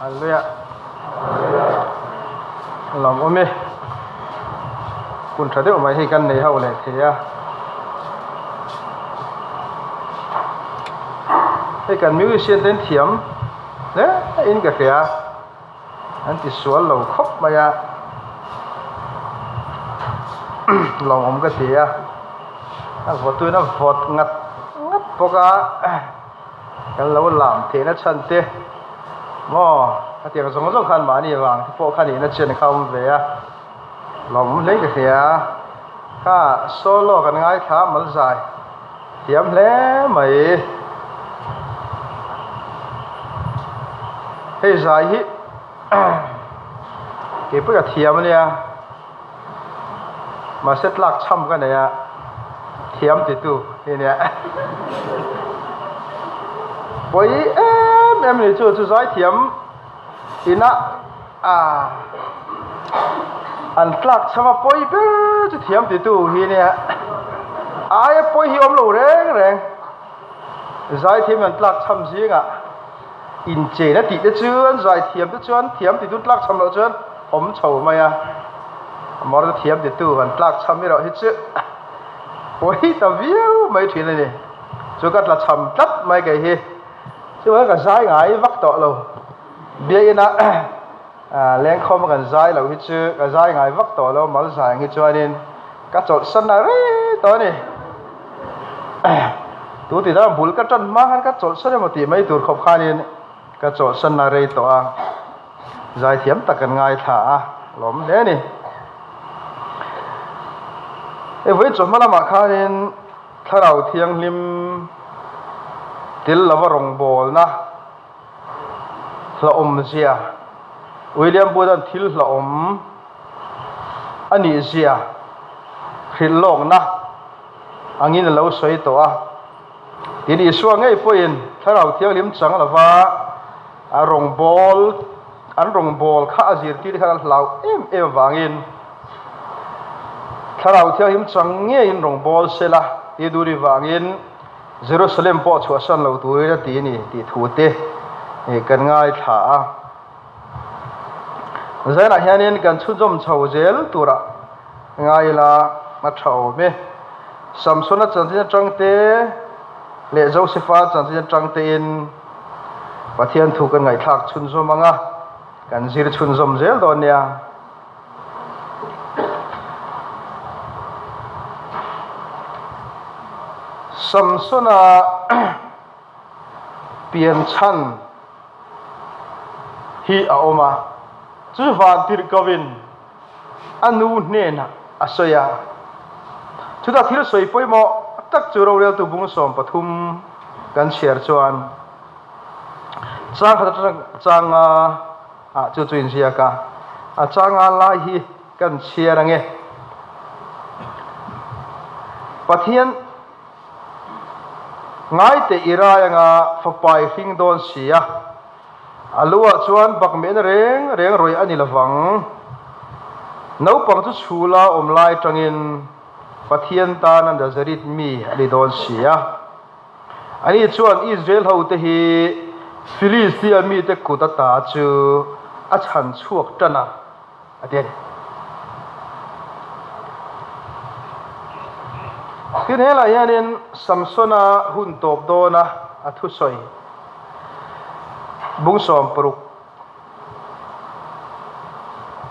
Hallelujah. Lawm awm e. Hun tha deuh mai hei kan nei ho leh thei a. Hei kan musician te an thiam hle in ka hria. An ti sual lo khawp mai a. Lawm awm ka ti a. A vawtuin a vawt ngat ngat bawk a. Kan lo lam theihna chhan te maw hetiang zawng zawng khan mahni vang te pawh kha nihna chen kha a awm ve a, lawmawm hle ka hria. Kha solo kan ngaithla a mal zai thiam hle mai. Hei zai hi keipawh ka thiam ania mahse tlak chham ka nei a thiam titu hi ania pawi em em ni chu chu zai thiam ina ah an tlak chham a pawi ber chu thiam titu hi ania a aia pawi hi awm lo reng reng zai thiam an tlak chham zingah. Inchein a tih te chuan zaithiam te chuan thiam titu tlak chham loh chuan awm chho mai a, motor thiam titu han tlak chham erawh hi chu pawi ta viau mai thin a ni. Chu ka tla chham tlat mai kei hi chuan ka zai ngai vak tawh lo. Biakina lengkhawm a kan zai loh hi chu ka zai ngai vak tawh lo mal zai ang hi chuanin ka chawlhsan a rei tawh a ni. Tu ti dang bul ka tan hma khan ka chawlhsan emaw tih mai tur khawp khanin ka chawlhsan a rei tawh a, zaithiam tak kan ngaithla a lawm hle a ni. Hei vawi chawhma lamah khanin Thlarau Thianghlim tel lova rawngbawlna hlauhawmzia, William Booth-a'n thil hlauhawm a nihzia hrilh lawkna angin a lo sawi tawh a. Tin, Isua ngei pawhin Thlarau Thianghlim chang lova a rawngbâwl, an rawngbâwl kha a zirtir khan a hlau em em avangin Thlarau Thianghlim chang ngeiin rawngbâwl sela tih duri vangin Jerusalem pawh chhuahsan lo turin a ti a ni tih thu te kan ngaithla a. Zainah hianin kan chhunzawm chho zel turah ngai ila a tha awm e. Samsona chanchin atang te leh Josefa chanchin atang tein Pathian thu kan ngaihthlak chhunzawm ang a, kan zir chhunzawm zel dawn nia. Samsona pian chhan hi a awm a, chu vantirhkohin a nu hnenah a sawi a. Chutah thil sawi pawimawh tak chu roreltu bung 13 kan chhiar chuan chang khat atang changa ah chu chu inziak a, a changa lai hi kan chhiar ange. Pathian Ngaite i rai anga fapa i hring dawn si a, a lu ah chuan bakmehna reng reng rawih a ni lovang. Naupang chu chhula awm lai tangin Pathian tana Nazareth mi a ni dawn si a. Ani chuan Israel hote hi Filistia mite kut ata chu a chhan chhuak tan a. A ti a ni. Tin, helaiah hianin Samsona hun tawp dawna a thusawi bung 60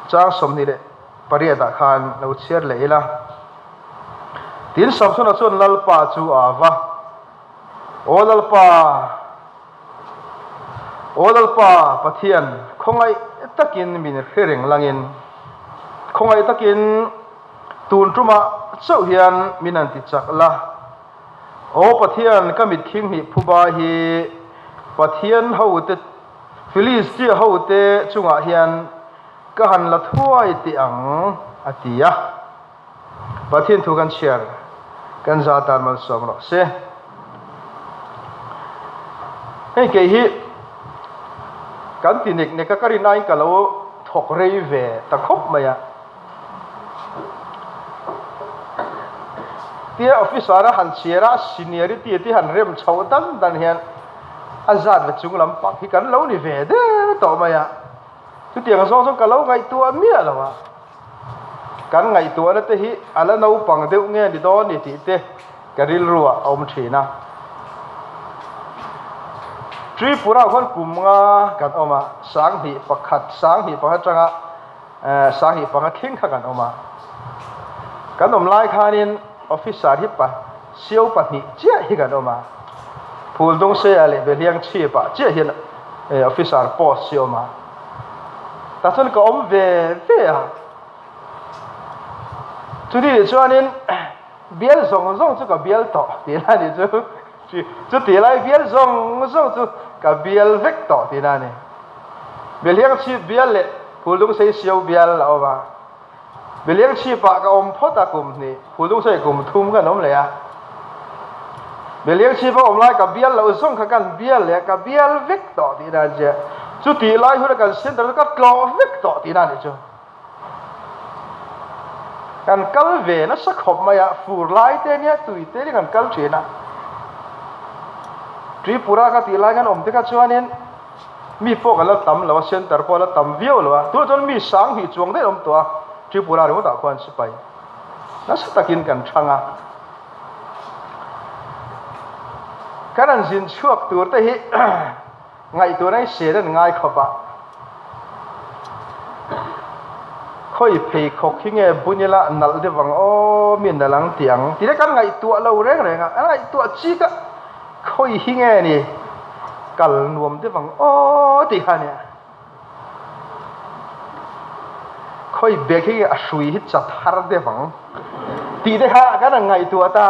chang 28 ah khan lo chhiar leh ila. Tin, Samsona chuan Lalpa chu a va, Aw Lalpa! Aw Lalpa Pathian, khawngaih takin min hre reng langin, khawngaih takin tun tumah chauh hian min han ti chak la. Aw Pathian, ka mit khinghnih phuba hi Pathian hote, Filistia hote chungah hian ka han la thuai teh ang, a ti a. Pathian thu kan chhiar kan za tan malsawm rawh se. Hei kei hi kan ti nek nek a ka rin aiin ka lo thawk rei ve ta khawp mai a. Tia officer a han chhiar a seniority te han rem chhoh dan dan hian. A zat ve chung lam pang hi kan lo ni ve der tawh mai a. Chutiang zawng chuan ka lo ngaihtuah miah lo a. Kan ngaihtuahna te hi a la naupang deuh nge ni dawn ni tih te ka rilru ah a awm thin a. Tripura ah khuan kum nga kan awm a, sanghnih pakhat, sanghnih pakhat atanga sanghnih panga thleng kha kan awm a. Kan awm lai khanin officer hi pa sio pahnih chiah hi kan awm a. Phuldungsei-ah leh Behliang chhip-ah chiah hian officer post hi a awm a. Tah chuan ka awm ve ve a. Chuti nih chuanin bial zawng zawng chu ka bial tawh tih na ni chu. Chuti lai bial zawng zawng chu ka bial vek tawh tih na ni. Behliang chhip bial leh Phuldungsei sio bial a awm a. Behliang chhipah ka awm phawt a kum hnih, Phuldungsei kum thum kan awm leh a. Behliang chhipa awm lai ka bial loh zawng kha kan bial leh a, ka bial vek tawh tih na ni che. Chutih lai huna kan center chu ka tlawh vek tawh tih na ni chu. Kan kal ve nasa khawp mai a, fur lai te nia tui te nia kan kal thin a. Tripura ka tih lai kan awm te kha chuanin mi pawh kan la tam lo a, center pawh a la tam viau lo a. Tunah chuan mi sanghnih chuang daih a awm tawh a, Tripura ringawtah khuan sipai nasa takin kan thang a. Kan han zin chhuak tur te hi Ngaihtuahna hi sen an ngai khawp a. Khawi pheikhawk hi nge bun ila nalh deuh ang aw mi nalh ang tih ang tih te kan ngaihtuah lo reng reng a, an ngaihtuah chik a khawi hi nge ni kal nuam deuh ang aw tih kha a nia. Khawi bag hi nge a hrui hi chat har deuh ang tih te kha kan han ngaihtuah ta.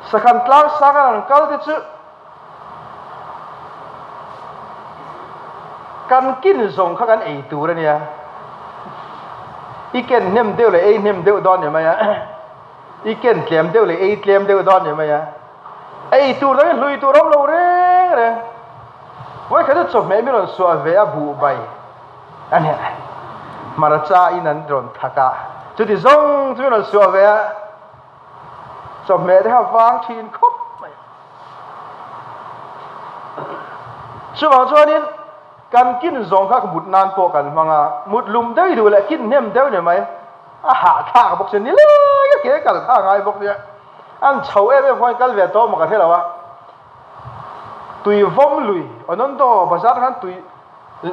Sakhan tlang sang an han kal te chu kan kin zawng kha kan ei tur a nia. I ken hnem deuh leh ei hnem deuh dawn ni mai a. I ken tlem deuh leh ei tlem deuh dawn ni mai a. Ei tur dang hi hlui tur a awm lo reng reng. Vawikhat chu chawhmeh mi rawn suah ve a buh bai a nia. Hmarcha in an rawn thak a. Chuti zawng chu mi rawn suah ve a. Chawhmeh te kha vang thin khawp mai. Chuvang chuanin kan kin zawng kha mut nan pawh kan hmang a, mut lum deuh duh leh kin hnem deuh ni mai. A hahthlak bawk si nileng a ke kal kha a ngai bawk nia. An chho em em khuan kal ve tawh maw ka hre lo a. Tui vawm lui Onondo bazar khan tui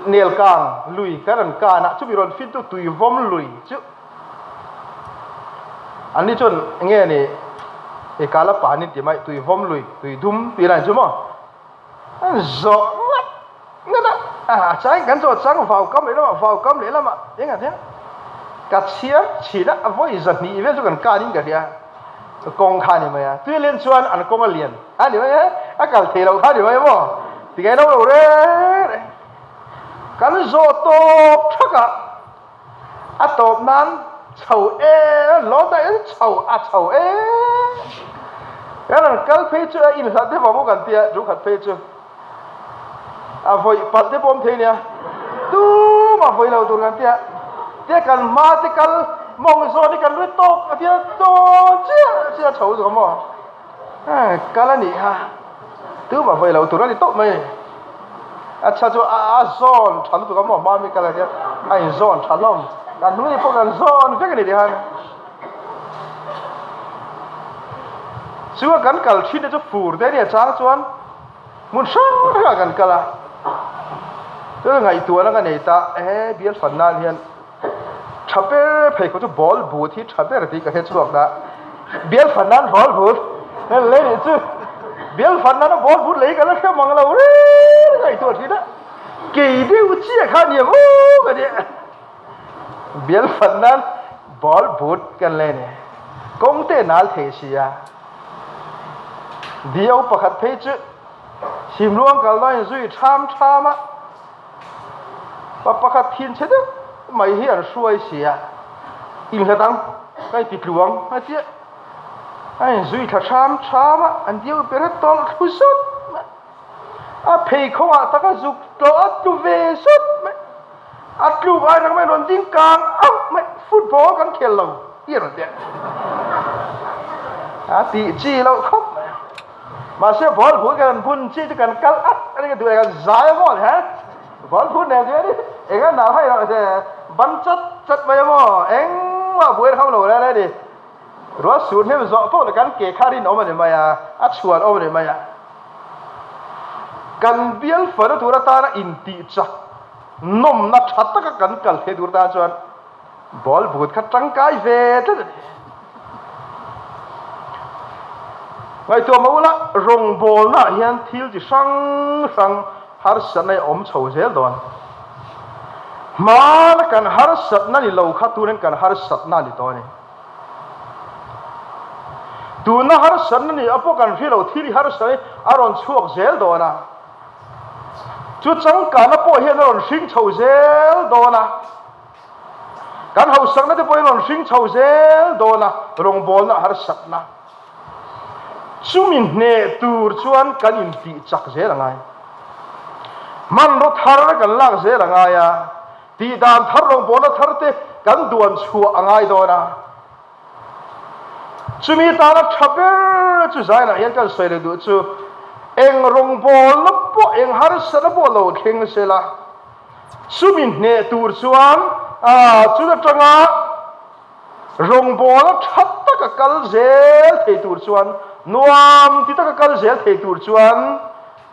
Nelkang lui kan rawn kan a, chumi rawn fin tu tuivawm lui chu an ni chuan enge ni i kala pa ni ti mai tuivawm lui tui dum tih lai chu maw an zawh ngat ngat a a chang kan zawh chang vau kam leh lamah vau kam leh lamah engah hian ka chhiar chhin a vawi zahnih vel chu kan kan in ka hria kawng kha a ni mai a tui len chuan an kawng a lian a ni mai a a kal thei loh kha a ni mai maw tinge lo lo reng reng kan zawh tawp thak a a tawp nan chho em lawn daih in chho a chho em kan han kal phei chu a inhlat deuh ang u kan tia chu khat phei chu A vawih palh te pawh awm thei a nia. Tumah vawih lo tur kan tia. Tia kan hma te kal mawng zawn hi kan ri tawk a tia dawn chiah chiah chho zawk maw. Kal a nih kha. Tumah vawih lo tur a ni tawp mai. A chha chu a zawn tha lutuk a maw hma mi kal a tia a inzawn tha hlawm. Kan hnung pawh kan zawn vek a ni tih khan. Chu a kan kal thin te chu fur te a nia chang chuan. Hmun hrang hrangah kan kal a, chuan ngaihtuahna ka nei ta, he bial fan nan hian tha ber phei khaw chu ball but hi tha ber tih ka hre chhuak ta, bial fan nan ball but hei lei nih chu bial fan nana ball but lei ka la hre mang lo reng ngaihtuah thin a, kei deuh chiah kha nia maw ka nia, bial fan nan ball but kan lei a ni, kawng te nal thei sia. Dio pakhat phei chu Simluang kal na in zui ṭham ṭham a, pa pakhat thin chhe deuh mai hi an hruai si a, inhlat ang ka inti tluang a tia, a inzui thla ṭham ṭham a, an dio ber a tawlh thlu zut mai. A pheikhawngah tak a zuk tlawh a tlu ve zut mai. A tluk ai rang mai rawn ding kang auh mai. Football kan khel lo tih a rawn ti a. A tih chi loh khawp mai. Mahse ball bul kan bun chi chu kan kal at. ani ka duh eng a zai a maw he ball phut nen chuan eng a nal hai rawh se ban chat chat mai a maw engmah buai kham lo reng reng a ni. Ruah sur hnem zawh pawh leh kan ke kha rinawm a ni mai a, a chhuan awm a ni mai a. Kan bial fana tur atana intih chak nawmna tha taka kan kal thei tur tan chuan ball but kha tangkai ve tlat a ni. Ngaihtuah mah ula, rawngbawlnaah hian thil chi hrang hrang harsatna hi a awm chho zel dawn. Hmana kan harsatna ni lo kha tunin kan harsatna a ni tawh a ni. Tuna harsatna ni a pawh kan hre lo thil hi harsatna hi a rawn chhuak zel dawn a. Chu changkana pawh hian a rawn hring chho zel dawn a. Kan hausakna te pawh hi a rawn hring chho zel dawn a, rawngbawlna harsatna. Chumi hneh tur chuan kan intih chak zel a ngai. Hmanraw thar kan lak zel a ngai a, tih dan thar rawngbawlna thar te kan duan chhuah a ngai dawn a. Chumi tana tha ber chu zainah hian kan sawi leh duh chu eng rawngbawlna pawh eng harsatna pawh lo thleng sela, chumi hneh tur chuan chuta tanga Rawngbawla tha taka kal zel thei tur chuan, nuam ti taka kal zel thei tur chuan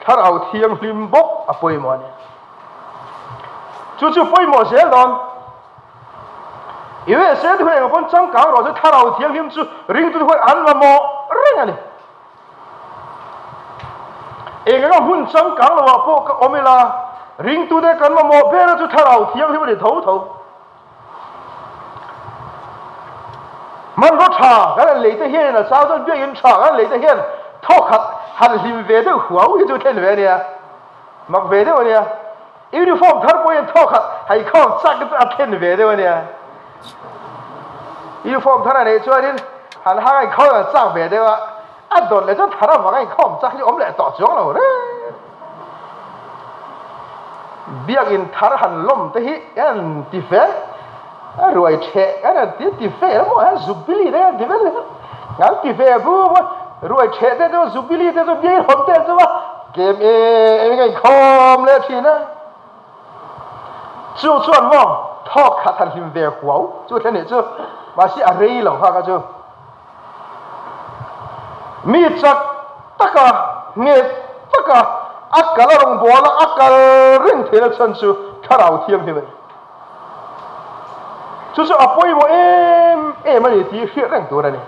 Thlarau Thianghlim bawk a pawimawh a ni. Chu chu pawimawh zel dawn. USA te huai engah pawn changkang rawh chu Thlarau Thianghlim chu ringtute huai an mamawh reng a ni. Eng anga hun changkang loah pawh ka awm ila, ringtute kan mamawh ber chu Thlarau Thianghlim a ni tho tho. Hmanraw tha kan han lei te hian a chau chuan biakinn tha kan han lei te hian thawkhat han hlim ve deuh huau hi chu thlen ve a nia, mak ve deuh a nia. Uniform thar pawh hian thawkhat haikhawm chak te chu a thlen ve deuh a nia. Uniform thar a neih chuanin han hang a inkhawm an chak ve deuh a, a dawt leh chuan thar avanga inkhawm chak hi awm leh tawh chuang lo reng. Biakinn thar han lawm te hi an ti fe, a ruai theh an han ti ti fe emaw an zubili te an ti vel an ti ve bum a, ruai theh te chu zubili te chu biakinn hawn te chu a tlem em em a inkhawm leh thin a. Chu chuan maw thawk khat han hlim ve huau chu thlen nih chu mahse a rei lo kha kha chu. Mi chak taka nghet taka a kal a rawngbawla a kal reng theihna chhan chu Thlarau Thianghlim a ni. Chu chu a pawimawh em em a ni tih hriat reng tur a ni.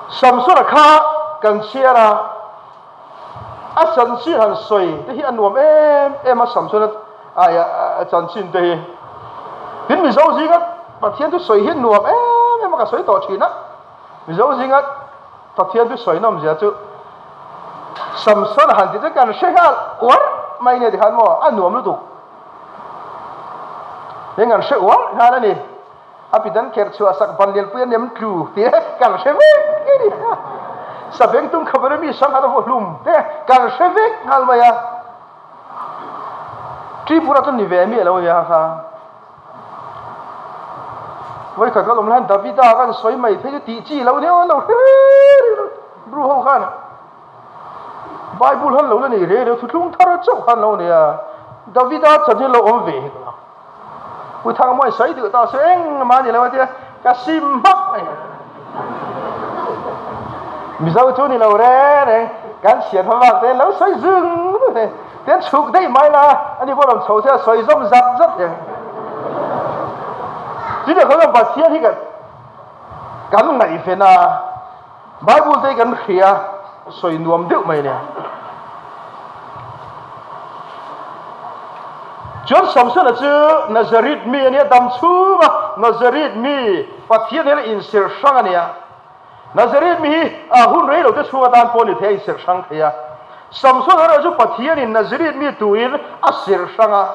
Samsona kha kan chhiar a. A chanchin han sawi te hi a nuam em em a, Samsona a chanchin te hi. Tin Mizo zinga Pathian thu sawi hi nuam em em a ka sawi tawh thin a. Mizo zinga Pathian thu sawi nawm zia chu Samsona han tih chu kan hre nghal uar mai nia tikhan maw a nuam lutuk. Tin kan hre uar nghal a ni. A pidan kherh chhuah sak ban lianpui a nem tlu tih kan hre vek a ni. Sabeng tum khabar mi sanghat a vaw hlum te kan hre vek nghal mai a. Tripura chu ni ve miah lo a nia kha. Vawikhat kan awm lai hian Davida kan sawi mai thei chu tih chi lo nia lo hre reng lo Bru ho khan. Bible han lo la nei reng reng thuthlung thar chauh khan lo nei a. Davida chanchin lo awm ve hek lo. Pu Thangmawi sawi duh tawh su engmah ni lo a tia ka sim hmak mai. Mizo chu ni lo reng reng kan chhiat hma vak te lo sawi zung zung thei tian chhuk daih mai la ani pawh rawn chho se a sawi zawm zat zat thei. Chutiang khan Pathian hi kan ngaihven a. Bible te hi kan hria sawi nuam deuh mai nia. Chuan Samsona chu Nazareth mi a nia, dam chhunga Nazareth mi Pathian hian a inserh hrang a nia. Nazareth mi hi a hun rei lo te chhung atan pawh ni thei a inserh hrang thei a. Samsona erawh chu Pathianin Nazareth mi turin a serh hrang a.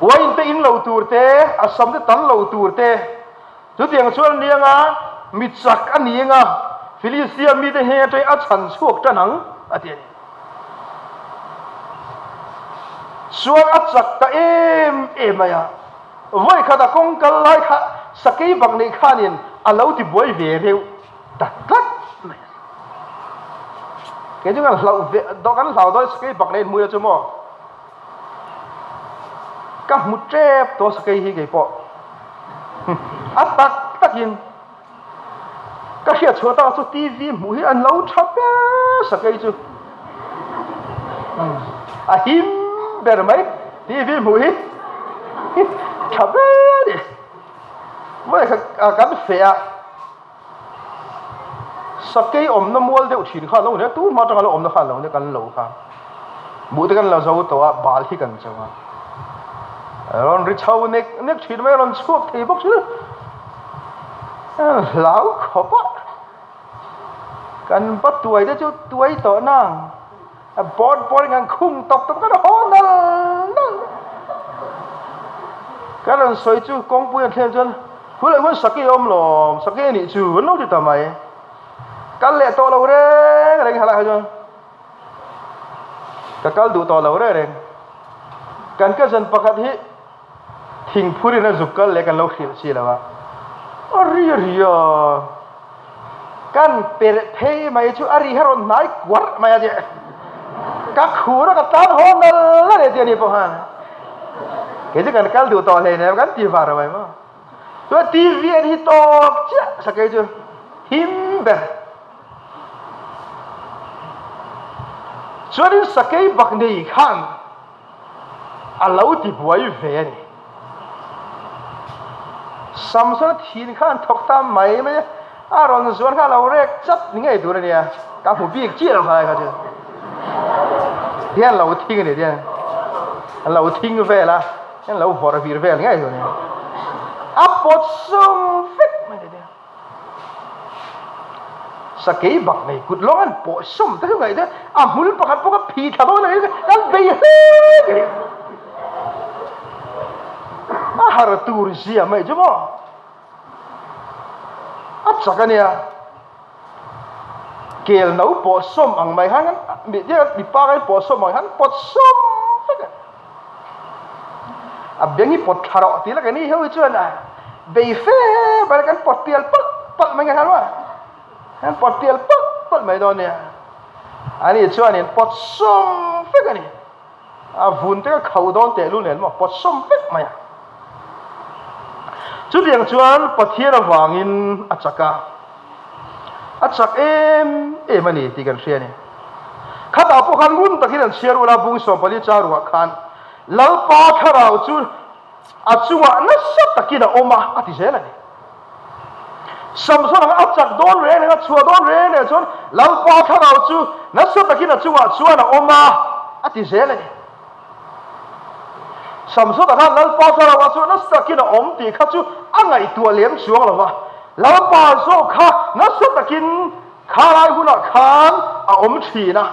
Uain te in lo tur te, a sam te tan lo tur te, Chutiang chuan a niang a, mi chak a ni anga, Filistia mite heng atangin a chhan chhuak tan ang, a ti a ni. Chuan a chak ta em em mai a, vawi khat a kawng kal lai kha sakei bak neih khanin a lo ti buai ve reuh ta tlat mai a ni. Kei chu kan hlauh ve kan hlau dawn sakei bak nei hmui la chu maw. Ka hmu tep tawh sakei hi kei pawh. A tak takin ka hriat chhuah tak chu TV hmuh hi an lo tha ber sakei chu. A him ber mai TV hmuh hi tha ber a ni. Vawi khat kan feh a. Sakei awmna mual deuh thin kha a lo ni a, tu hma atanga lo awmna kha a lo ni a, kan lo kha buh te kan la zo tawh a, bal hi kan cho a, rawn ri chho nek nek thin mai a, rawn chhuak thei bawk thin a, hlau khawp a, kan va tuai te chu tuai tawh nang. A board board in kan khung tawp tawp kan haw nal nal. Ka rawn sawi chu kawngpui an thlen chuan Huleh hun saki a awm lawm, saki a nih chu an lo ti ta mai. Kal leh tawh lo reng reng halai kha chuan ka kal duh tawh lo reng reng. Kan cousin pakhat hi Thingphur in a zuk kal leh kan lo hrilh si lo a, a ri a ri a, kan perh phei mai chu a ri hi a rawn hnai kuarh mai a tih, ka khur a ka tan haw nal nal e tih a ni pawh khan kei chu kan kal duh tawh hlei nem kan ti var mai maw, chuan TV an hi tawp chiah sakei chu him ber. Chuanin sakei bak nei khan a lo ti buai ve a ni. Samson a thin khan thawk ta mai mai a, a rawn zuan kha a lo rek chat ni ngei tur a nia, ka hmu bik chiah lo khalai kha chu. Tihian lo thing a ni tihian a lo thing vel a, hian lo vawrh vir vel ngei tur a ni. A pawt sum vek mai ni tihian. Sakei bak nei kut lawng an pawh sawm te chu ngaih te a hmul pakhat pawh ka phi thla dawn a ni kan bei hle kei a har tur zia mai chu maw a chak a nia kel no pawh sawm ang mai khan mi mipa kan pawh sawm ang khan pawt sawm vek a. A beng hi pawt tha rawh tih la keini ho hi chuan a bei fe mai kan pawt pial palh palh mai nge kha kan pawt pial palh palh mai dawn nia ani chuanin pawt sawm vek a ni a vun te ka kho dawn teh lul nen maw pawt sawm vek mai a chutiang chuan Pathian avangin a chak a. A chak em em a ni tih kan hria a ni. Khatah pawh khan ngun takin an chhiar ula bung 14 cha ruah khan Lalpa thlarau chu a chungah nasa takin a awm a, a ti zel a ni. Samson anga a chak dawn reng reng a chhuah dawn reng reng chuan Lalpa thlarau chu nasa takin a chungah chuan a awm a, a ti zel a ni. Samsona khan Lalpa thlarauah chuan nasa takin a awm tih kha chu a ngaihtuah lem chuang lo va, Lalpa zawk kha nasa takin kha lai hunah khan a awm thin a.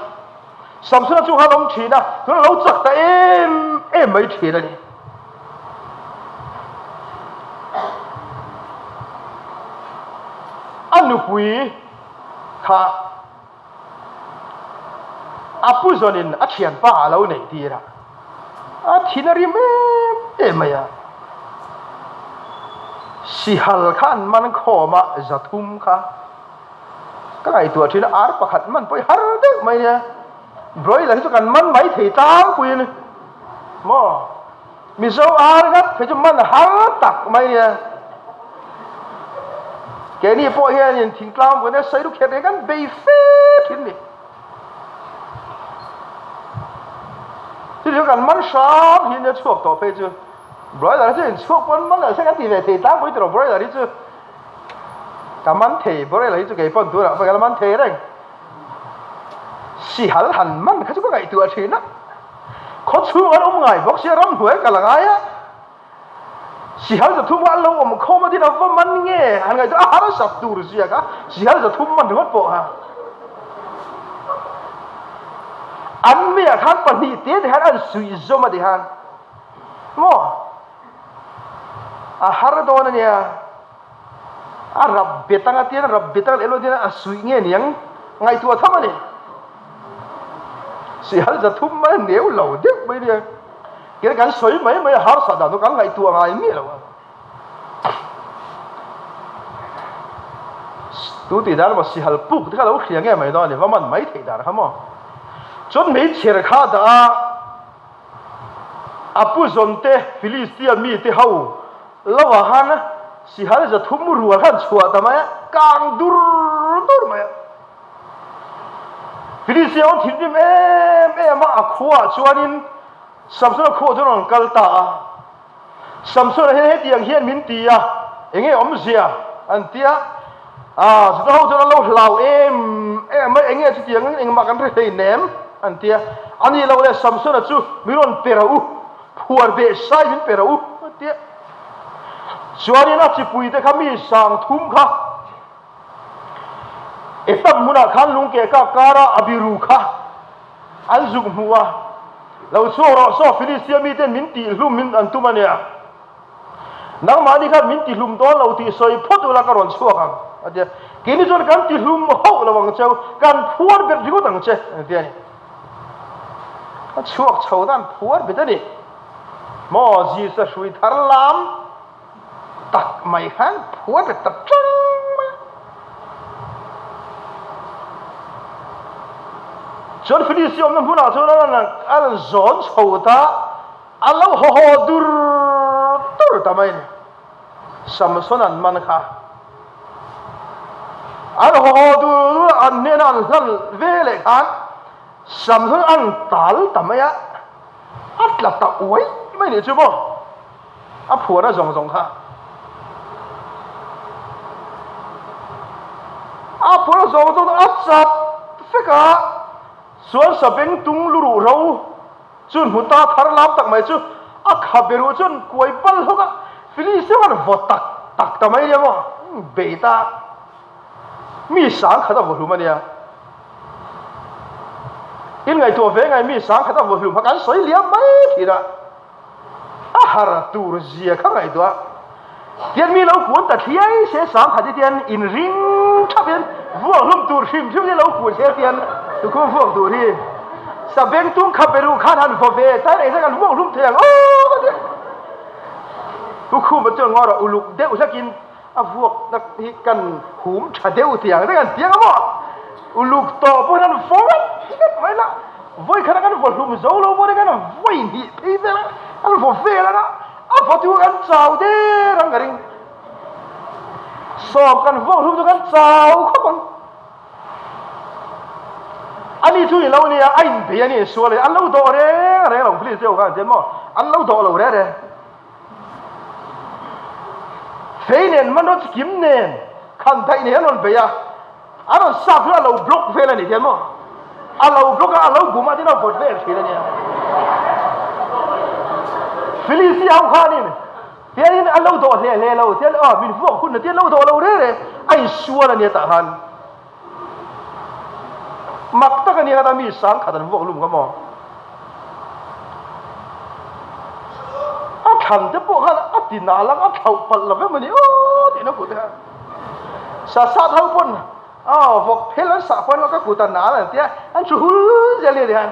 Samsona chu khan awm thin a, tunah a lo chak ta em em mai thin a ni. A nupui kha. A pu zawnin a thianpa a lo neih tir a, a thin a rim em em mai a. Sihal kha an man khawm a, zathum kha ka ngaihtuah thin a, ar pakhat man pawh i har deuh mai nia. Broiler hi chu kan man mai thei tlangpui a ni maw? Mizo ar ngat phei chu man har tak mai nia. Keini pawh hianin thingtlang buaina sawi kher reng kan bei fe thin ni. Chu chu kan man hram hi nia chhuak tawh phei chu. Broiler hi chu in chhuak pawn man lo se kan ti ve thei tlangpui tawh broiler hi chu ka man thei broiler hi chu kei pawn tunah pawh ka la man thei reng. Sihal han man kha chu ka ngaihtuah thin a. Khaw chhung an awm ngai bawk sia ramhnuai kal a ngai a. Sihal zathum kha an lo awm khawm a tin a va man nge han ngaihtuah a harsat tur zia kha sihal zathum man ringawt pawh kha. An meiah khan pahnih te te khan an suih zawm a ti khan maw a har dawn a nia. A rap bet anga tian a rap bet anga leh lo tian a suih nge niang ngaihtuah tham a ni. Sihal zathum mai a neu lo deuh mai nia. Kei kan sawi mai mai a harsa dan chu kan ngaihtuah ngai miah lo a. Tu tih dan emaw sihal puk te kha lo hria nge mai dawn a ni, va man mai theih dan kha maw. Chuan meichher kha a dah a, a pu zawn te Filistia mite ho lovah khan sihal 300 rual khan chhuah ta mai a, kang dur dur mai a. Filistia ho thinrim em em a, a khuaah chuanin Samsona khuaah chuan a rawn kal ta a. Samsona hian hetiang hian min ti a, enge awmzia? an ti a. Aa, Juda ho chuan an lo hlau em em a, enge chutiang engmah kan hre hlei nem? an ti a. A nih loh le Samsona chu min rawn pe rawh u, phuar beh sai min pe rawh u, an ti a. Chuanin a chipuite kha mi 30 kha Etam hmunah khan lungkeh kak kara a biru kha an zuk hmu a, Lo chhuak rawh saw, Filistia miten min tihhlum in an tum a nia. Nangmahni khan min tihlum dawn lo tih sawi phawt ula ka rawn chhuak ang, a ti a. Keini chuan kan tihlum hauh lo ang cheu, kan phuar bet ringawt ang che, a ti a ni. A chhuak chho dan phuar bet a ni. Maw, Zisa hrui thar lam. tak mai khan phuar bet ta tang mai a. Chuan Filistia awmna hmunah chuan a rawn zawn chho ta, a lo haw haw dur dur ta mai a ni. Samson an man kha an haw haw dur dur a, an hnena an hlan ve leh khan Samson an tal ta mai a, a tla ta uai mai nih chu maw. A phuarna zawng zawng kha a phuarna zawng zawng a chat vek a, chuan sabeng tung lu ruh ro chu hmu ta thar lam tak mai chu a kha be ruh chuan kuai pal hlawk a, Filistia khan vaw tak tak ta mai nia maw, bei ta mi 10,000 a vaw hlum a nia, in ngaihtuah ve ngai mi 10,000 a vaw hlum kha kan sawi liam mai thin a. A har tur zia kha ngaihtuah tian mi lo kun ta thliai se 10,000 hi tian in ring thap hian vuak hlum tur hrim hrim hi lo kun se tian tukhum vuak tur hi sabeng tung kha peru khan han vaw ve ta reng kan vuak hlum thei ang aw ka ti tukhum chuan ngawr uluk deuh hlakin A vuak nak hi kan hum tha deuh tiang reng an tiang a maw? Uluk tawh pawh hian an vaw ngat ngat mai la, vawi khat a kan vaw hlum zo lo pawh hian an vawi hnih phei vel a, an vaw vel ang a, a vaw tu kan chau der ang ka ring. Sawm kan vuak hlum chu kan chau khawp ang. Ani chu i lo nia, a inbei a ni sual e, an lo dawh reng reng lo, please deuh khan tian maw, an lo dawh lo reng reng. Fei nen hmanraw chi kim nen khan daih nen an rawn bei a, an rawn sap chu a lo block vel a ni hian maw, a lo block a, a lo bum a tin a vawt vel thin a nia. Filistia ho khanin tianin an lo dawh hle hle lo tian aw min vuak hun tian lo dawh lo re re a insual a nia tah khan. Mak tak a nia ta mi 10,000 an vuak lum kha maw. A thlan te pawh khan a ti nal ang a thlauh palh lo vem a ni aw tihna kut te khan. Sa sat ho pawn aw vawk phel an sah pawn ka kut a nal an tia an thu hul zel nia tihian.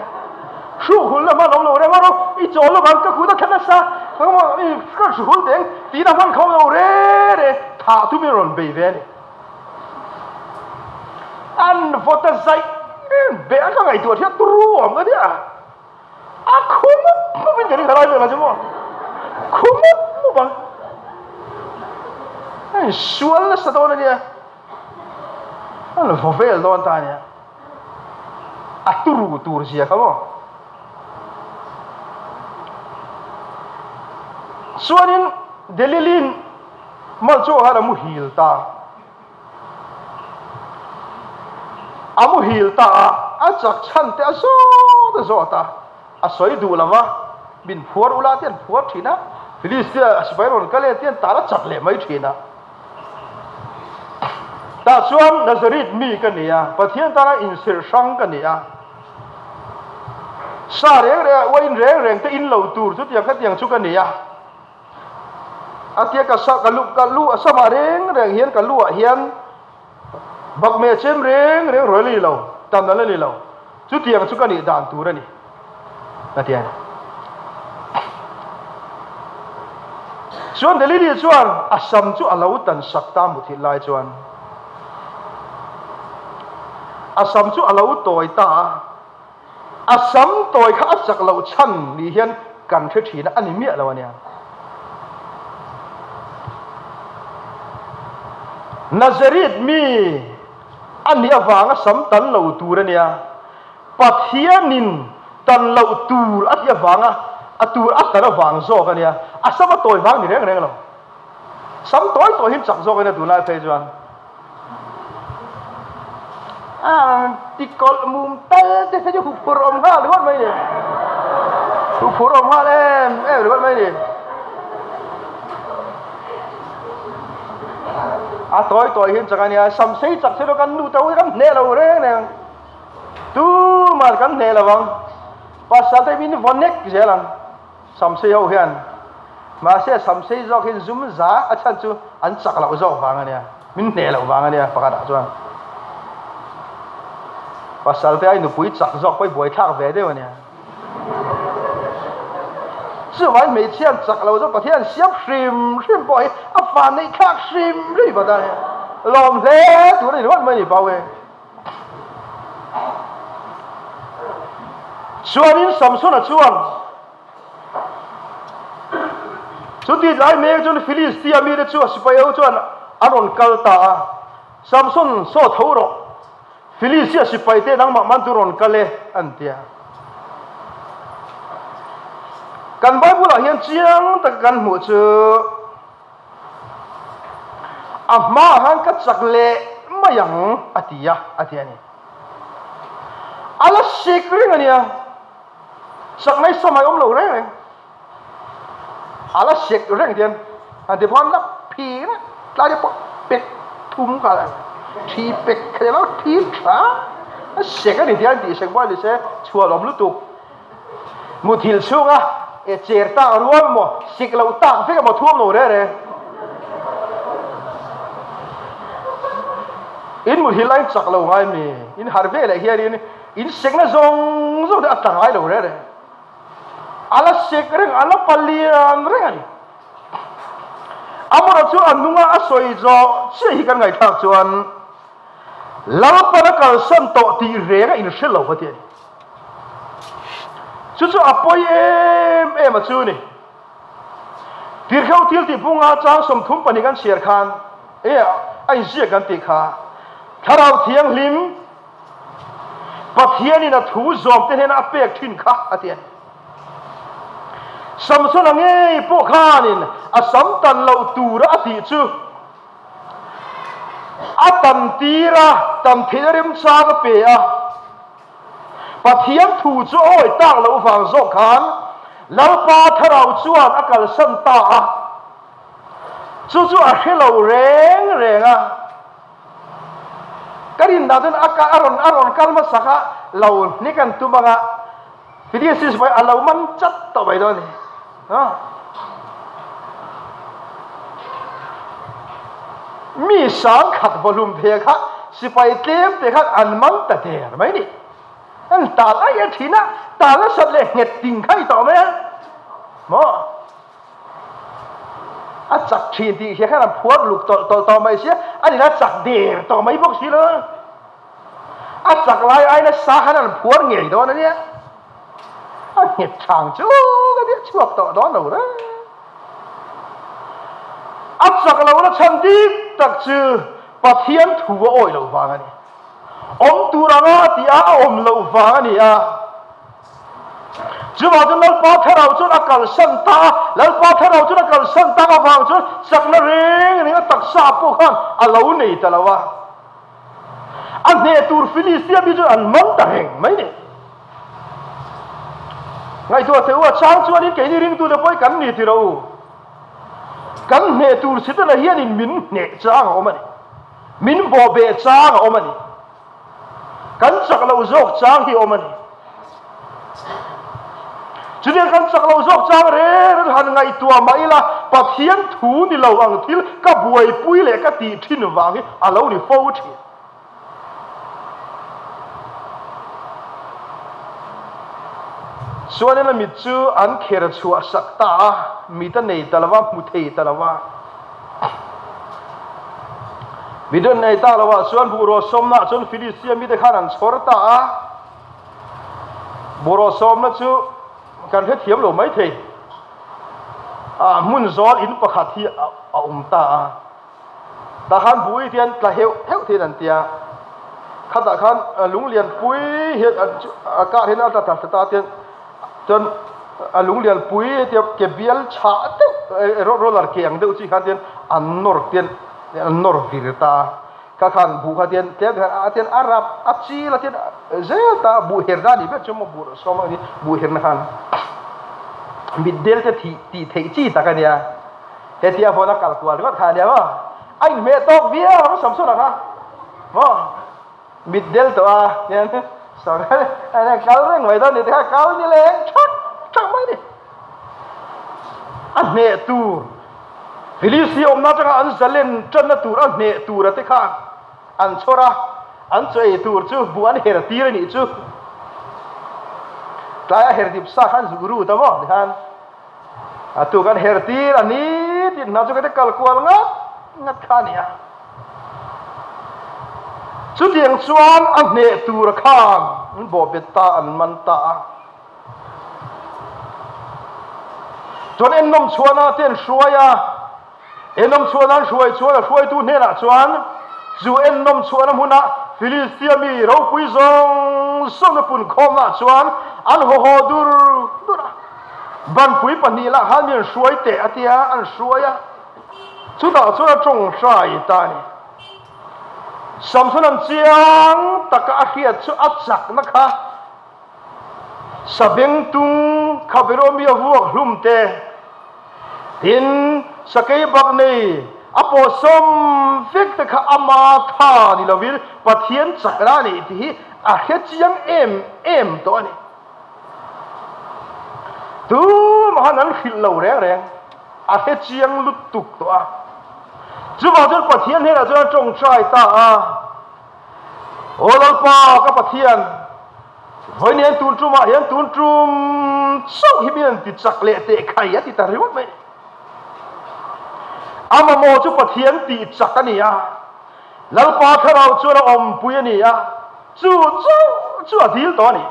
Hruk hul na hman awm lo reng a rawh i chawl lovang ka kut a thlen nasa ka hru hul teng tihna hman kha awm lo re re thah thumin a rawn bei ve a ni. An vawt a zaih em beh a ka ngaihtuah thiam turu awm ka nia. A khu mup mup in ka ring halai vel a chu maw. Khu mup mup ang. A insual nasa dawn a nia. A vaw vel dawn ta a nia. A turu tur zia kha maw. Chuanin Delilin Mal chu khan a muhil ta. A muhil ta a, a chak chhan te a zawt a zawt a, a sawi duh lo va, min phuar ula te an phuar thin a, Filistia sipai rawn kal e te an tal a chak leh mai thin a. Tah chuan Nazareth mi ka ni a, Pathian tana inserh hrang ka ni a, sa reng reng a, uain reng reng te in lo tur chutiang khatiang chu ka ni a. A tia ka sa ka lu ka lu a samah reng reng hian ka lu ah hian bakmeh chem reng reng ruai la ni lo, tan a la ni lo. Chutiang chu ka nih dan tur a ni, a ti a ni. Chuan Delili chuan a sam chu a lo tan sak ta muthilh lai chuan. A sam chu a lo tawi ta a, a sam tawi kha a chak loh chhan ni hian kan hre thin a, a ni miah lo a nia. Nazareth mi a nih avanga sam tan lo tur a nia. Pathianin tan loh tur a tih avanga a tur a tan avang zawk a nia. A sam a tawi vang ni reng reng lo. Sam tawi tawi hi chak zawk a nia tunlai phei chuan. A tikawlh mum tal te phei chu huphurh awm nghal ringawt mai ni. Huphurh awm nghal em em ringawt mai ni. A tawi tawi hi chak a nia. Sam sei chak se kan nu te ho hi kan hneh lo reng reng. Tumah kan hneh lo ang. Pasal te min vaw nek zel ang. Samsei ho hian. Mahse Samsei zawk hian zum za a chhan chu an chak loh zawk vang a nia. Min hneh loh vang a nia pakhat ah chuan. Pasal te ai nupui chak zawk pawh i buaithlak ve deuh a nia. Chuvangin hmeichhia an chak lo zawk Pathian an siam hrim hrim pawh hi a van neih thlak hrim hrim a ta lawm hle tur a ni ringawt mai a ni Pau e. Chuanin Samsona chuan, Chuti tlai mek chuan Filistia mite chu a sipai ho chuan an rawn kal ta a, Samson, saw tho rawh, Filistia sipaite nangmah man chu rawn kal e, an ti a. Kan Bible-ah hian chiang taka kan hmuh chu, A hmaah khan ka chak leh mai ang a ti a, a ti a ni. A la sik reng a nia, chak mai samai awm lo reng reng. A la sik reng tian han ti pawh la phi reng tlai te pawh pek thum kha la thi pek kha lo thi tha a sek a ni tian tih sek buai ni se chhuah lawm lutuk. Muthilh chhunga e cher tak rual maw, sik loh tak vek emaw thuam lo reh reh. In muthilh lai chak lo ngai mi, in harh ve leh hianin in sekna zawng zawng te a tla ngai lo reh reh. A la sek reng, a la palian reng a ni. Amaherawhchu chu a nunga a sawi zawh chiah hi kan ngaihthlak chuan Lalpan a kalsan tawh tih reng a inhre lo a ti a ni. Chu chu a pawi em em a chu ni. Tirheu thil tih punga chang 32 kan chhiar khan e a inziak kan tih kha Thlarau Thianghlim Pathianin a thu zawm te hnena a pek thin kha a ti a ni. Samsona ngei pawh khanin a sam tan loh tura a tih chu a tan tir a, tan theihna remchang a pe a. Pathian thu chu a awi tak loh vang zawk khan Lalpa Thlarau chuan a kalsan ta a, chu chu a hre lo reng reng a. Ka rinna chuan a a rawn a rawn kal hmasak a, lo hnek an tum ang a, Filistis pawh a lo man chat tawh mai dawn a ni. Mi sangkhat vawhlum thei kha sipai tlem te khan an man ta der mai ni. An tal aih a thin a, tal nasat leh nghet ting kha ni tawh mai a. Maw? A chak thin tih hria khan an phuar luk tawlh tawlh tawh mai sia, a nila chak der tawh mai bawk si lo. A chak lai aina sa khan an phuar ngei dawn a nia. A nghet chang chu ka tia chhuak tawh dawn lo reng. A chak lohna chhan dik tak chu Pathian thu a awih loh vang a ni. Awm tur anga a tih a, a awm loh vang a ni a. Chuvang chuan Lalpa Thlarau chuan a kalsan ta a, Lalpa Thlarau chuan a kalsan tak avang chuan chakna reng reng a taksa pawh khan a lo nei ta lo a. A hneh tur Filistia mi chuan an man ta reng mai ni. Ngaihtuah teh u, a chang chuanin keini ringtute pawh hi kan ni ti rawh u. Kan hneh tur Setana hianin min hneh chang a awm a ni. Min bawhbeh chang a awm a ni. Kan chak loh zawk chang hi a awm a ni. Chutiang kan chak loh zawk chang reng reng han ngaihtuah mah ila, Pathian thu ni lo ang thil ka buaipui leh ka tih thin vang hi a lo ni fo thin. Chuanin a mit chu an kher chhuah sak ta a, mit a nei ta lo va, hmu thei ta lo va. Midon nei ta lovah chuan buhraw sawmnaah chuan Filistia mite khan an chhawr ta a. Buhraw sawmna chu kan hrethiam lo maithei. A hmun zawl in pakhat hi a awm ta a. Tah khan buh hi hian tla heuh heuh theiin an ti a. Khatah khan lunglian pui hian a kar hian a tla thla ta a Chuan a lunglian pui hetia ke bial chhah deuh roller ke ang deuh chi khan tian an nawr tian an nawr vir ta a, kha khan buh kha tian tlem khan a tian a rap a chil a tian zel ta a, buh herna a nih ber chu maw buh sawm ang hi buh herna khan mitdel te thih tih theih chi tak a nia, hetia vawn a kal kual ringawt kha a nia maw a inhmeh tawk viau ang Samsona kha maw. Mit del tawh a hian sawn kal reng mai dawn ni te kha kal ni leng thak thak mai ni. A hneh tur Filistia awmna atanga an zalen tanna tur a hneh tur a te kha an chhawr a, an chaw ei tur chu buh an her tir a nih chu. Tlai a her dip sa khan zuk ru ta maw tikhan a tuk an her tir a ni tih hna chu ka te kal kual ngat ngat kha a ni a. Chutiang chuan a hneh tur khan an bawhbet ta, an man ta a. Chuan ennawm chhuana te an hruai a, ennawm chhuana an hruai chuan a hruaitu hnenah chuan chu ennawm chhuahna hmuna Filistia mi ropui zawng zawng a punkhawmnaah chuan an haw haw dur dur a. Banpui pahnih lah khan mi an hruai teh a tia, an hruai a. Chutah chuan a tawngtai ta a ni. Samson-a'n chiang taka a hriat chu a chakna kha sabengtung kha berawmi a vuak hlum te, tin sakei bak nei a pawhsawm vek te kha ama tha ni lovin Pathian chakna a nih tih hi a hre chiang em em tawh a ni. Tumah han hrilh lo reng reng. A hre chiang lutuk tawh a. Chuvang chuan Pathian hnenah chuan a tawngtai ta a, Aw Lalpa, ka Pathian, vawiin hian tun tumah hian tun tum chauh hi min han ti chak leh teh khai a ti ta ringawt mai. A mamawh chu Pathian tih chak a ni a, Lalpa thlarau chuan a awmpui a ni a, chu chauh chu a dil tawh a ni.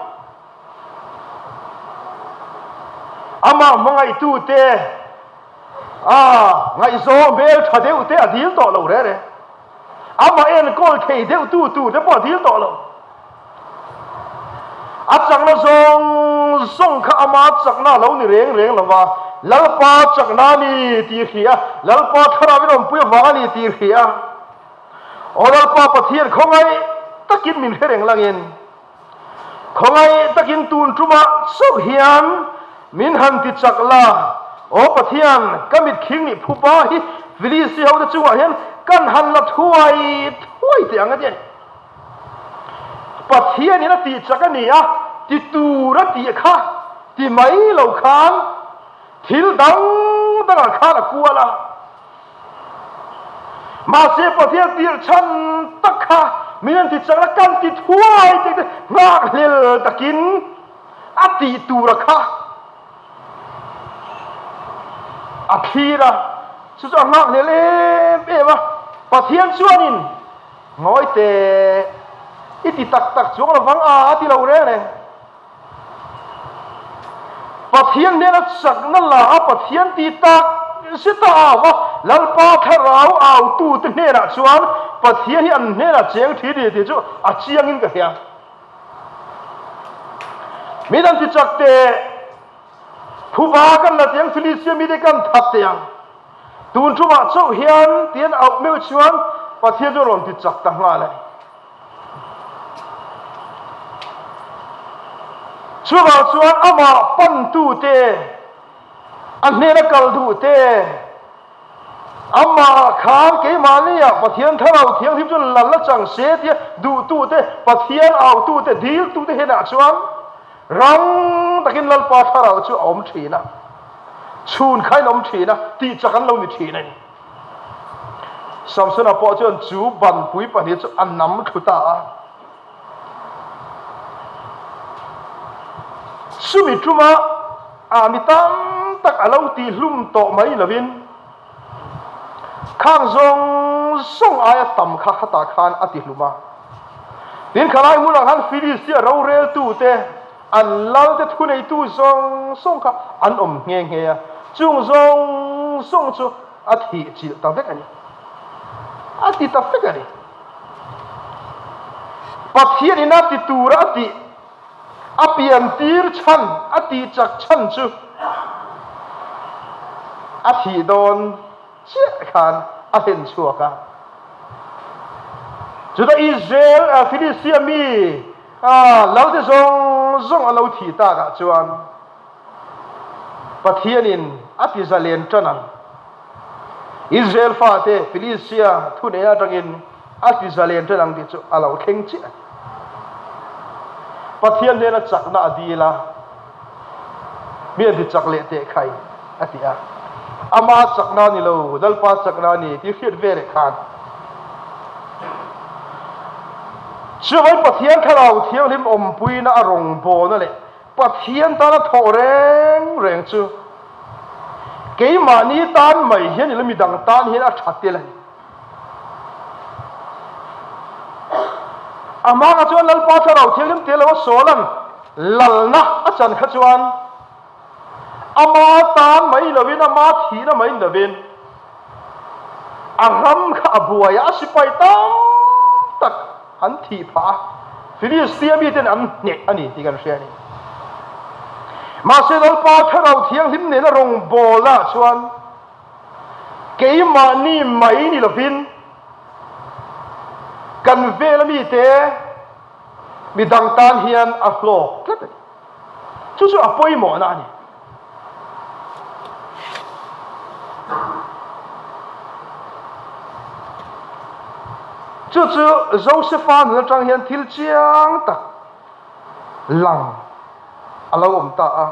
Amah hmangaihtute a ngaihzawng hmel tha deuh te a dil tawh lo reh reh. Amah enkawl thei deuh tu tur te pawh a dil tawh lo. A chakna zawng zawng kha ama chakna a lo ni reng reng lo va, Lalpa chakna a ni tih hria, Lalpa thlarau in awmpui avang a ni tih hria. Aw Lalpa Pathian khawngaih takin min hre reng langin, Khawngaih takin tun tumah chauh hian min han ti chak la, Aw Pathian, ka mit khing nih phupa hi Filisti hote chungah hian kan han la thuai thuai teh ang a ti a ni. Pathianin a tih chak a ni a, ti tur a tih kha ti mai lo khan thil dang dangah khan a kual a. Mahse Pathian tirh chhan tak kha min an ti chak a, kan ti thuai tih te nghakhlel takin a tih tura kha a thlir a, chu chu a nghakhlel em em a. Pathian chuanin ngawi teh i ti tak tak chuang lovang a, a ti lo reng reng. Pathian hnena chakna la a Pathian ti tak zet a au a, Lalpa thlarau autute hnenah chuan Pathian hi an hnenah cheng thi ni tih chu a chiangin ka hria. Mi dang ti chak teh, phuba kan la teh ang, Filistia mite kan that teh ang. Tun tumah chauh hian ti an auh meuh chuan Pathian chu a rawn ti chak ta nghal a ni. Chuvang chuan amah pantute, a hnena kal duhte, amah khan keimahniah Pathian Thlarau Thianghlim chu lal a chang se tia duhtute, Pathian autute, diltute hnenah chuan rang takin Lalpa Thlarau chu a awm thin a, chhun khain a awm thin a, tihchak an lo ni thin a ni. Samsona pawh chuan chu banpui pahnih chu a nam thlu ta a. Chumi ṭuma ah mi tam tak a lo tihhlum tawh mai lovin khang zawng. zawng aia tam kha khatah khan a tihlum a. Tin, khalai hmunah khan Filistia roreltute, an lalte thuneitu zawng zawng kha an awm nghe nghe a, chung zawng zawng chu a thih chilh ta vek a ni. A ti ta vek a ni. Pathian ina ti tura a tih, a pian tir chhan, a tih chak chhan chu a thih dawn chiah khan a hlen chhuak a. Chutah Israel, Filistia mi lalte zawng zawng a lo thih takah chuan Pathianin a ti zalen tan ang. Israel fate Filistia thunei atangin a ti zalen tan ang tih chu a lo thleng chiah a ni. Pathian hnena chakna a dil a, mi an ti chak leh teh khai a ti a. Ama chakna a ni lo, Lalpa chakna a ni tih hriat ve leh khan chuvai Pathian Thlarau Thianghlim awmpuina a rawngbawlna leh Pathian tana thawh reng reng chu keimahni tan mai hian ila midang tan hian a tha tel a ni. A hma kha chuan Lalpa Thlarau Thianghlim tel lo a Sawlan lalna a chan kha chuan ama tan mai lovin, ama thihna mai ni lovin a ram kha a buai a, a sipai tam tak an thih phah a, Filistia miten an hneh a ni tih kan hria a ni. Mahse Lalpa Thlarau Thianghlim nena rawngbawlnaah chuan keimahni mai ni lovin kan vela mite midang tan hian a hlawk tlat a ni. Chu chu a pawimawhna a ni. Chu chu Josefa nun atang hian thil chiang tak lang a lo awm ta a.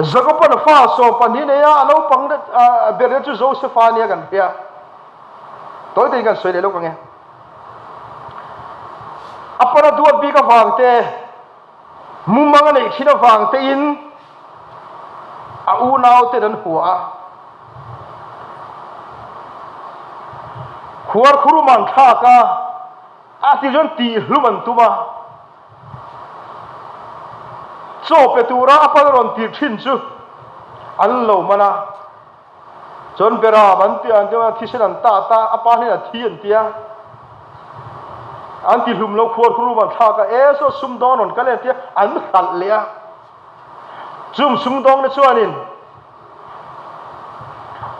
Jakoban fa 12 nei a, a naupang ber chu Josefa nia kan hria. Tawi takin kan sawi leh lawk ang e. A pana duat bik avang te, mumang a neih thin avang tein a unau ten an hua a. Khuarkhurum an thlak a, a ti chuan tihhlum an tum a. Chaw pe tura a pan rawn tirh thin chu an lo man a. Chuan Beram an ti an tia, thisen an tat a, a pa hnenah a thi an tia. An ti hlum lo khuar khurum an thlak a, e saw sumdawng rawn kal e an tia, an hralh leh a. Chung sumdawng te chuanin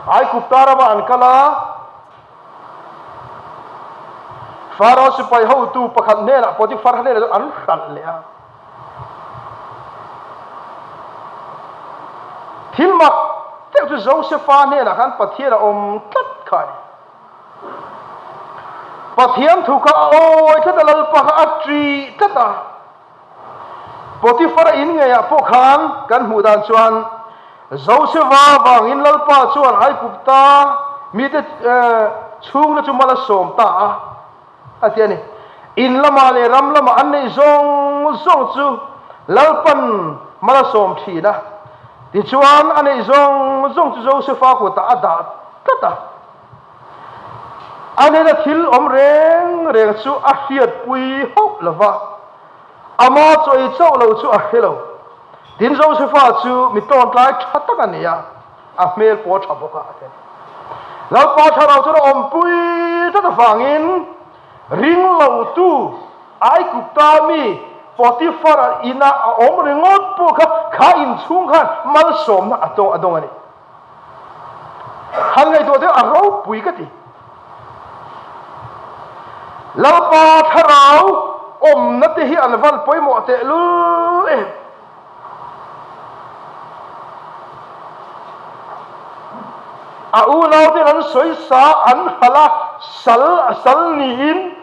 Aigupta ramah an kal a, Pharaoh sipai hotu pakhat hnenah Potiphar hnenah chuan an hralh leh a. Thil mak deuh chu Josefa hnenah khan Pathian a awm tlat kha a ni. Pathian thu kha a awi tlat a, Lalpa kha a ṭih tlat a. Potifara in ngeiah pawh khan kan hmuh dan chuan Josefa vangin Lalpa chuan Aigupta mite chhungte chu mal a sawm ta a, a ti a ni. In lamah leh ram lamah an neih zawng zawng chu Lalpan mal a sawm thin a. Tichuan a neih zawng zawng chu Josefa kutah a dah tlat a. A nena thil awm reng reng chu a hriatpui hauh lo va, ama chaw ei chauh lo chu a hre lo. Tin, Josefa chu mi tawntlai tha tak a ni a, a hmel pawh a tha bawk a, a ti a ni. Lalpa Thlarau chuan a awmpui tlat avangin ringlotu Aigupta mi Potifar-a inah a awm ringawt pawh kha kha inchhung khan malsawmna a dawng a ni. Han ngaihtuah deuh a ropui ka ti. Lalpa thlarau awmna te hi an van pawimawh tehlul em. A unauten an sawi sa an hralh a, sal a sal niin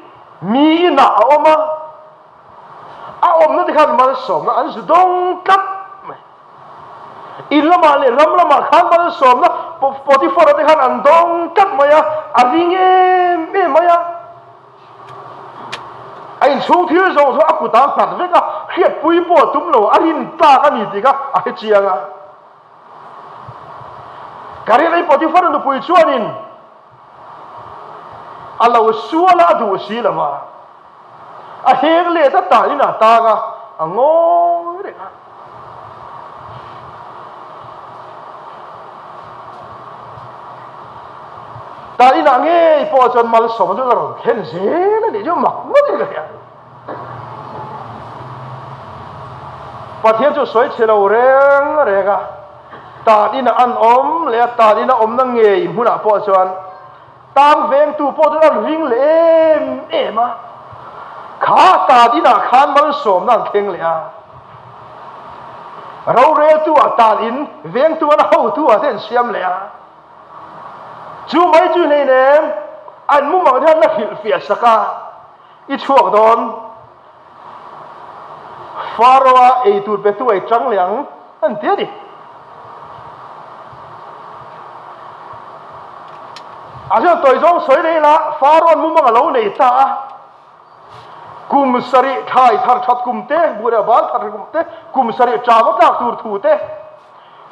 mi inah a awm a. A awmna te khan malsawmna an zu dawng tlat mai. In lamah leh ram lamah khan malsawmna Potiphar-a te khan an dawng tlat mai a, a ring em em mai a. A inchhung thil zawng chu a kutah a nghat vek a, hriatpui pawh a tum lo, a rin tlak a ni tih kha a hre chiang a. Ka rin a, Potiphar-a nupui chuanin. A lo sual a, a duh si lo va. A heng let a tah in a tang a, a ngawi reng a. Tah inah ngei pawh chuan malsawmna chu la rawn thlen zel a nih chu mak ngawt in ka hria. Pathian chu sawi chhe lo reng reng a, tan inah an awm leh a, tan ina awmna ngei hmunah pawh chuan Tang vengtu pawh chuan an ring leh em em a, kha tan inah khan malsawmna an thleng leh a. Roreltu ah tan in vengtu an hotu ah te an siam leh a. Chu mai chu hleinem an mumang te an la hrilhfiah sak a, I chhuak dawn. Pharaoh-a ei tur petu ei tang leh ang an ti a ni. A chuan tawi zawng sawi leh ila Pharaoh-an mumang a lo nei ta a. Kum sarih thlai thar that kum te, buh leh bal thar kum te, kum sarih ṭam a tlak tur thu te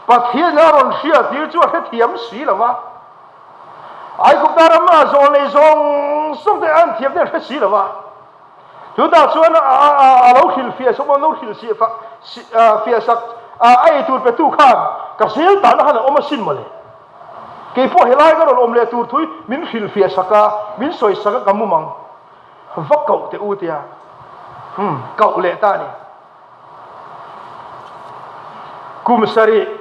Pathian a rawn hriattir chu a hrethiam si lo va. Aigupta rama zawl nei zawng zawng te an thiam te an hre si lo va. Tunah chuan a lo hrilhfiah sak, an lo hrilhfiah sak a ei tur petu khan ka zel tahna khan a awm asin mawle. Kei pawh helai ka rawn awm leh tur thui min hrilhfiah sak a, min sawi sak a ka mumang va koh teh u tia koh leh ta a ni. Kum sarih.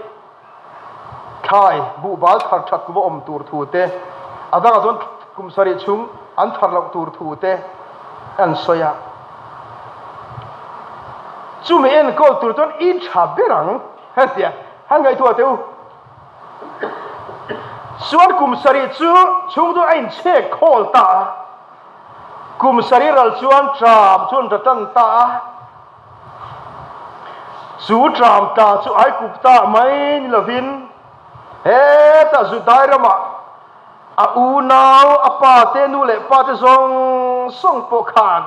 Thlai, buhbal thar that kum a awm tur thu te, a dangah chuan kum sarih chhung an thar loh tur thu te an sawi a. Chumi enkawl tur chuan i tha ber ang hetia han ngaihtuah teh u. Chuan kum sarih chu chhung chu a inchhek khawl ta a, kum sarih ral chuan ṭam chu an ra tan ta a. Chu ṭam ta chu Aigupta mai ni lovin hetah Judai ramah a unau, a pa te, nu leh pa te zawng zawng pawh khan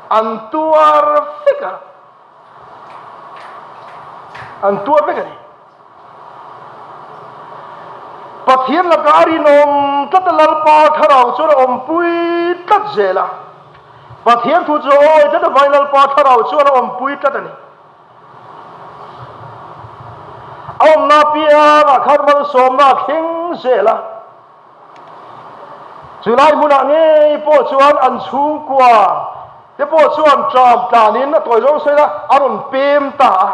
an tuar vek a, an tuar vek a ni. Pathian laka a rinawm tlat a, Lalpa thlarau chuan a awmpui tlat zel a. Pathian thu chu awi tlat avangin Lalpa thlarau chuan a awmpui tlat a ni. A awmna apiangah khan malsawmna a thleng zel a. Chulai hmunah ngei pawh chuan an chhungkua te pawh chuan ṭam tlanin a tawi zawng sawi la a rawn pem ta a.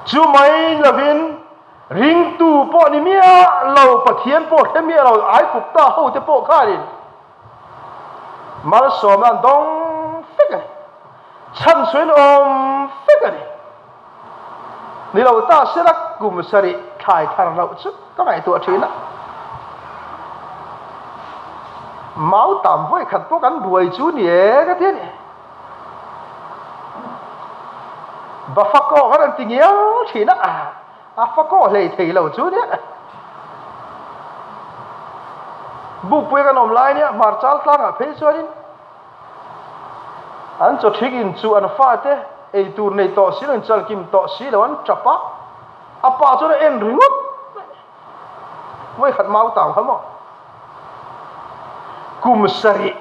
Chu mai lovin ringtu pawh ni miah lo, Pathian pawh hre miah lo, Aigupta hote pawh khanin malsawmna an dawng fek a ni. Chhanchhuain awm fek a ni. Ni lo ta sela kum sarih thlai thar loh chu ka ngaihtuah thin a. Mau tam vawi khat pawh kan buai chu ni e ka ti a ni. Bafako kan an ti ngial thin a, a fako hlei thei lo chu nia. Bukpui kan awm lai nia hmarchal tlangah phei chuanin an chaw thik in chu an fate ei tur nei tawh si lo in chalkim tawh si lo an tap a, a pa chuan a en ringawt vawikhat mau tang kha maw kum sarih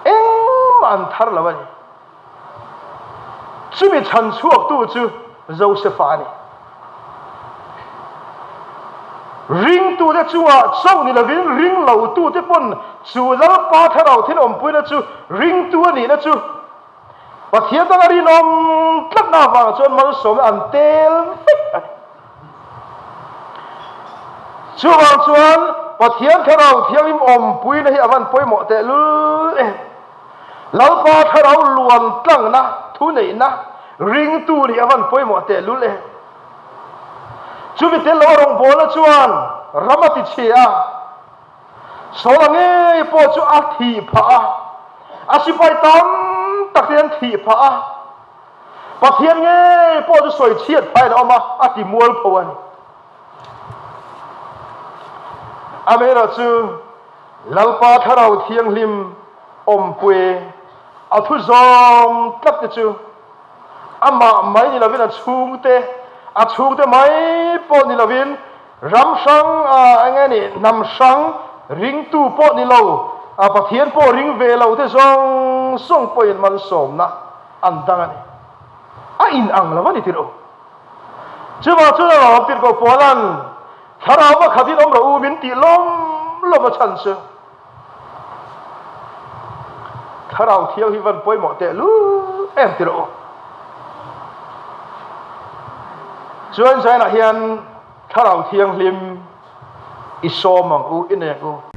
Engmah an thar lo a ni. Chumi chhan chhuaktu chu Josefa a ni. Ringtute chungah chauh ni lovin ringlotute pawn chu Lalpa Thlarau thil awmpuina chu ringtu a nihna chu Pathian danga rinawm tlatna avang chuan malsawmna an tel vek a ni. Chuvang chuan Pathian Thlarau Thianghlim awmpuina hi a van pawimawh tehlul em. Lalpa Thlarau luan tlangna, thuneihna, ringtu nih a van pawimawh tehlul em. Chumi tel lo a rawngbawlna chuan ram a tichhe a. Saula ngei pawh chu a thih phah a, a sipai tam tak te an thih phah a, Pathian ngei pawh chu sawi chhiat phahin a awm a, a ti mualpho a ni. Amaherawhchu, Lalpa Thlarau Thianghlim awmpui a thu zawm tlat te chu amah mai ni lovin a chhungte, a chhungte mai pawh ni lovin. Ram hrang eng nge ni hnam hrang ringtu pawh ni lo, Pathian pawh ring ve lo te zawng zawng pawhin malsawmna an dang a ni. A inang lo a ni tirh u. Chuvang chuan a lawm tirhkoh Paula'n Thlarau pakhatin awm rawh u min tih lawm lawm a chhan chu Thlarau Thiang hi van pawimawh teh lul em ti rawh u. Chuan Zainah hian Thlarau Thianghlim i sawm ang u, i nei ang u.